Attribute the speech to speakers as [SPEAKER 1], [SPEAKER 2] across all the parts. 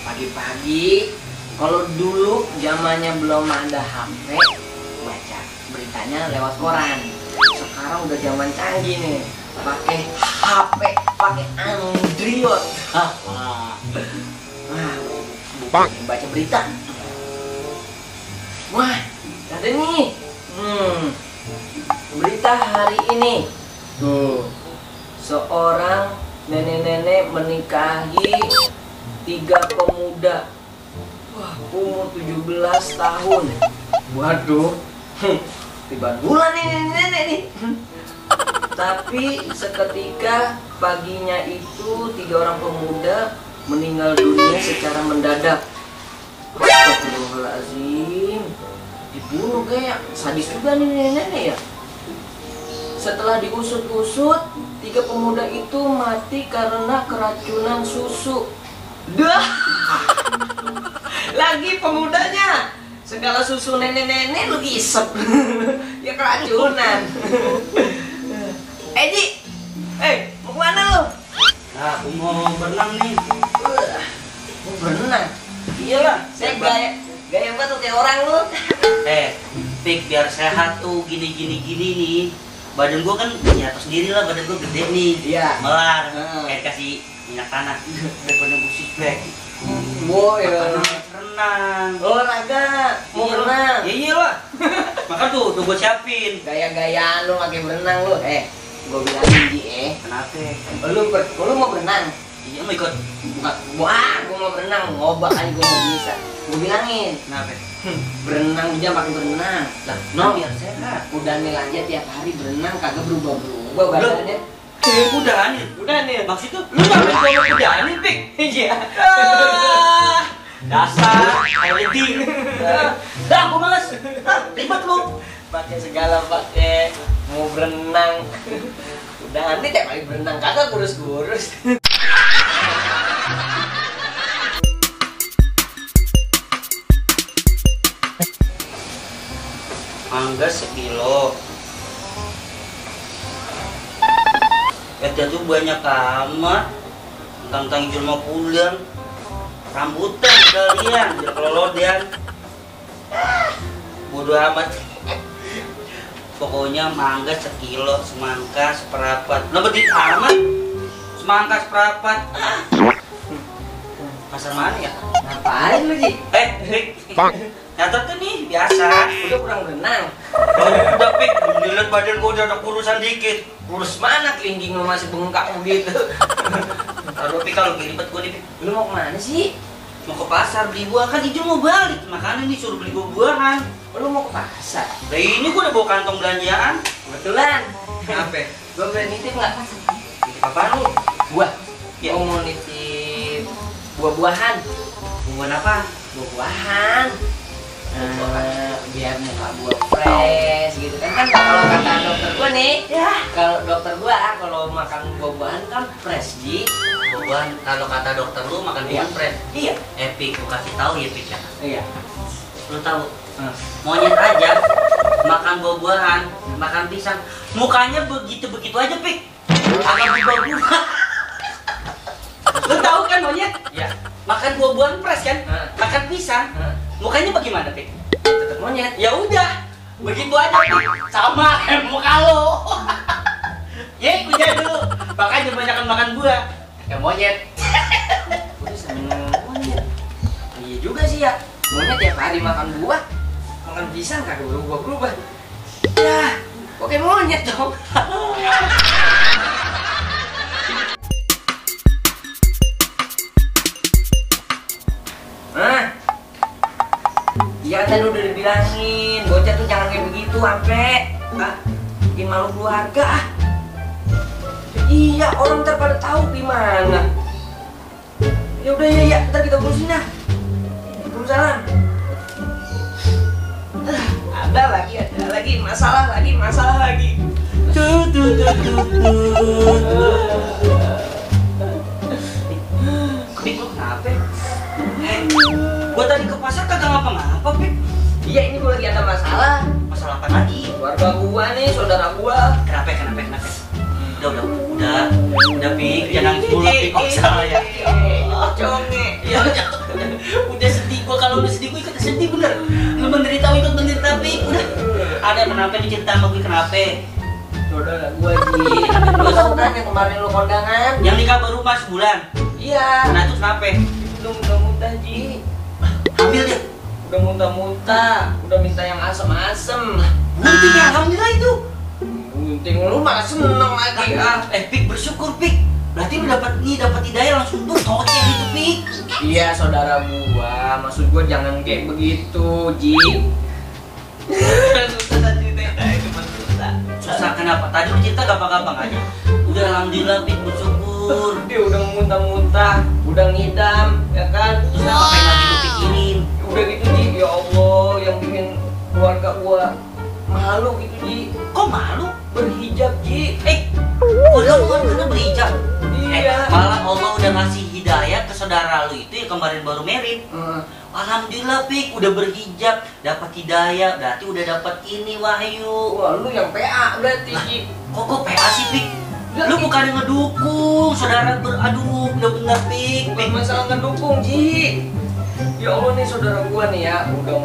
[SPEAKER 1] Pagi-pagi, kalau dulu zamannya belum ada HP, baca beritanya lewat koran. Sekarang udah zaman canggih nih, pakai HP, pakai Android. Baca berita. Wah, ada nih. Berita hari ini. Tuh, seorang nenek-nenek menikahi 3 pemuda. Wah, umur 17 tahun. Waduh, tiba bulan nih nenek nih. Tapi seketika paginya itu 3 orang pemuda meninggal dunia secara mendadak. Astagfirullahaladzim, dibunuh kayak sadis juga nih nenek ya. Setelah diusut-usut, 3 pemuda itu mati karena keracunan susu. Dah, lagi pemudanya segala susu nenek-nenek lu isep. Ya keracunan. Ji, mau kemana lu?
[SPEAKER 2] Nah, aku mau berenang nih.
[SPEAKER 1] Mau berenang? Iyalah, saya gaya banget tuh kayak orang lu.
[SPEAKER 2] Pik, biar sehat tuh gini nih. Badan gua kan nyata sendiri lah, badan gua gede nih.
[SPEAKER 1] Iya.
[SPEAKER 2] Melar, kayak kasih minyak tanah. Daripada gua sixpack.
[SPEAKER 1] Ya.
[SPEAKER 2] Renang.
[SPEAKER 1] Olahraga, mau berenang.
[SPEAKER 2] Ya iyalah. Maka tuh gua siapin.
[SPEAKER 1] Gaya-gayaan lu pakai berenang lu. Gua bilangin Ji, Lu mau berenang?
[SPEAKER 2] Iya, mau ikut.
[SPEAKER 1] Gua mau berenang, ngobak aja gua mau bisa. Gua bilangin.
[SPEAKER 2] Kenapa?
[SPEAKER 1] Berenang dia pakai berenang. Lah,
[SPEAKER 2] Biar sehat.
[SPEAKER 1] udah nih aja tiap hari berenang kagak berubah badannya.
[SPEAKER 2] Udah nih. Maksud itu lu ngapain gua mau kudanin, Pik?
[SPEAKER 1] Iya.
[SPEAKER 2] Dasar, LED. Dah, gua males. Ribet lu.
[SPEAKER 1] Pakai segala pakai mau berenang. Udah nih tiap hari berenang kagak kurus-kurus.
[SPEAKER 2] Mangga sekilo. Ada tuh banyak amat. Tentang hijau 50-an. Rambutan sekalian, biar kelolodan. Bodoh amat. Pokoknya mangga sekilo, semangka seperapat. Lebih amat. Semangka seperapat. Pasar mana ya?
[SPEAKER 1] Ngapain lu, Ji?
[SPEAKER 2] Pik. Nyata tuh nih, biasa.
[SPEAKER 1] Udah kurang berenang.
[SPEAKER 2] Udah, Pik. Dilihat badan gua udah ada kurusan dikit.
[SPEAKER 1] Kurus mana kelingking lu masih bengkak begitu.
[SPEAKER 2] Taruh, Pik, kalau ribet gua nih, Pik.
[SPEAKER 1] Lu mau kemana sih?
[SPEAKER 2] Mau ke pasar beli buah, kan Ijo mau balik. Makanya nih suruh beli buah-buahan.
[SPEAKER 1] Lu mau ke pasar?
[SPEAKER 2] Nah ini gua udah bawa kantong belanjaan.
[SPEAKER 1] Kebetulan.
[SPEAKER 2] Kenapa?
[SPEAKER 1] Gua boleh nitip nggak?
[SPEAKER 2] Nitip apaan lu?
[SPEAKER 1] Buah.
[SPEAKER 2] Ya.
[SPEAKER 1] Gua mau nitip buah-buahan.
[SPEAKER 2] Buah apa?
[SPEAKER 1] Buah-buahan. Biar muka gua fresh gitu kan kalau kata dokter gua nih, kalau dokter gua kalau makan buah-buahan kan fresh, Ji.
[SPEAKER 2] Buah, kalau kata dokter lu makan buah fresh.
[SPEAKER 1] Iya.
[SPEAKER 2] Pik, gua kasih tahu ya, Pik ya.
[SPEAKER 1] Iya.
[SPEAKER 2] Lu tahu? Monyet aja makan buah-buahan, makan pisang, mukanya begitu aja, Pik. Agak berubah-ubah. Lu tahu kan monyet?
[SPEAKER 1] Iya.
[SPEAKER 2] Makan buah-buahan fresh kan? Makan pisang, mukanya bagaimana, Pik?
[SPEAKER 1] Tetep monyet.
[SPEAKER 2] Ya udah, begitu aja, Pik. Sama kayak muka lo. Ye, kuliah dulu. Makanya banyakan makan buah.
[SPEAKER 1] Kayak monyet. Udah seneng monyet. Iya juga sih ya. Monyet tiap hari makan buah, makan pisang kagak berubah-berubah. Ya, oke monyet dong. Hah? Iya kan tadi udah dibilangin, bocah tuh jangan kayak begitu sampai bikin malu keluarga ah. Iya, orang ntar pada tahu gimana. Ya udah ya, ntar kita urusin dah. Waalaikumsalam. Ada lagi masalah lagi.
[SPEAKER 2] Pik, lu kenapa? Gua tadi ke pasar kagak ngapa-ngapa, Pik.
[SPEAKER 1] Iya, ini gua lagi ada masalah.
[SPEAKER 2] Masalah apa lagi?
[SPEAKER 1] Keluarga gua nih, saudara gua.
[SPEAKER 2] Kenapa? Udah, Pik, jangan nangis mulu, Pik. Oh, salah ya.
[SPEAKER 1] Conge.
[SPEAKER 2] Ya, udah sedih gua, kalau udah sedih gua ikut sedih bener. Lu menderita, ikut menderita, Pik. Udah. Ada kenapa nih cerita sama gue kenapa?
[SPEAKER 1] Saudara gua Ji. Gua tahu kan yang kemarin lu kondangan.
[SPEAKER 2] Yang nikah baru pas sebulan.
[SPEAKER 1] Iya.
[SPEAKER 2] Nah, itu kenapa?
[SPEAKER 1] Udah muntah-muntah Ji.
[SPEAKER 2] Hamil dia.
[SPEAKER 1] Udah muntah-muntah. Udah minta yang asem-asem.
[SPEAKER 2] Bunting ya, alhamdulillah itu.
[SPEAKER 1] Bunting lu malah seneng lagi ah.
[SPEAKER 2] Pik, bersyukur, Pik. Berarti lu dapat hidayah langsung tuh tokek gitu, Pik.
[SPEAKER 1] Iya, saudara gua. Maksud gua jangan kayak begitu, Ji. Susah cerita itu susah.
[SPEAKER 2] Susah kenapa? Tadi lu cerita gampang-gampang aja. Udah alhamdulillah, Pik, bersyukur.
[SPEAKER 1] Dia udah muntah-muntah, udah ngidam, ya kan?
[SPEAKER 2] Terus apa yang lagi lu pikirin?
[SPEAKER 1] Udah gitu, Ji. Ya Allah, yang bikin keluarga gua malu gitu, Ji.
[SPEAKER 2] Kok malu?
[SPEAKER 1] Berhijab, Ji.
[SPEAKER 2] Udah bukan karena berhijab.
[SPEAKER 1] Iya.
[SPEAKER 2] Malah Allah udah ngasih hidayah ke saudara lu itu yang kemarin baru married. Alhamdulillah, Pik, udah berhijab, dapat hidayah, berarti udah dapat ini wahyu.
[SPEAKER 1] Wah, lu yang PA berarti, Ji.
[SPEAKER 2] Kok gue PA sih, Pik? Lu bukan yang ngedukung, saudara aduh, udah bener, Pik.
[SPEAKER 1] Bukan masalah ngedukung, Ji. Ya Allah nih saudara gua nih ya, udah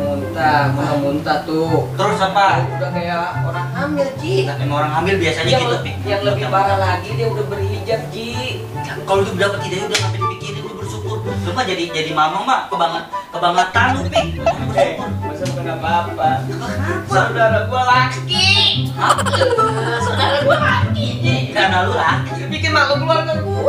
[SPEAKER 1] muntah tuh.
[SPEAKER 2] Terus apa?
[SPEAKER 1] Udah kayak orang hamil, Ji.
[SPEAKER 2] Nah, emang orang hamil biasanya gitu, Pik.
[SPEAKER 1] Yang lebih parah lagi dia udah berhijab, Ji.
[SPEAKER 2] Kalau udah dapat hidayah udah sampai dipikirin, lu bersyukur. Lu mah jadi mama mah kebangetan lu, Pik.
[SPEAKER 1] Masa bukan apa-apa. Saudara gua laki. Saudara gua laki, Ji.
[SPEAKER 2] Karena lu laki.
[SPEAKER 1] Bikin malu keluarga gua.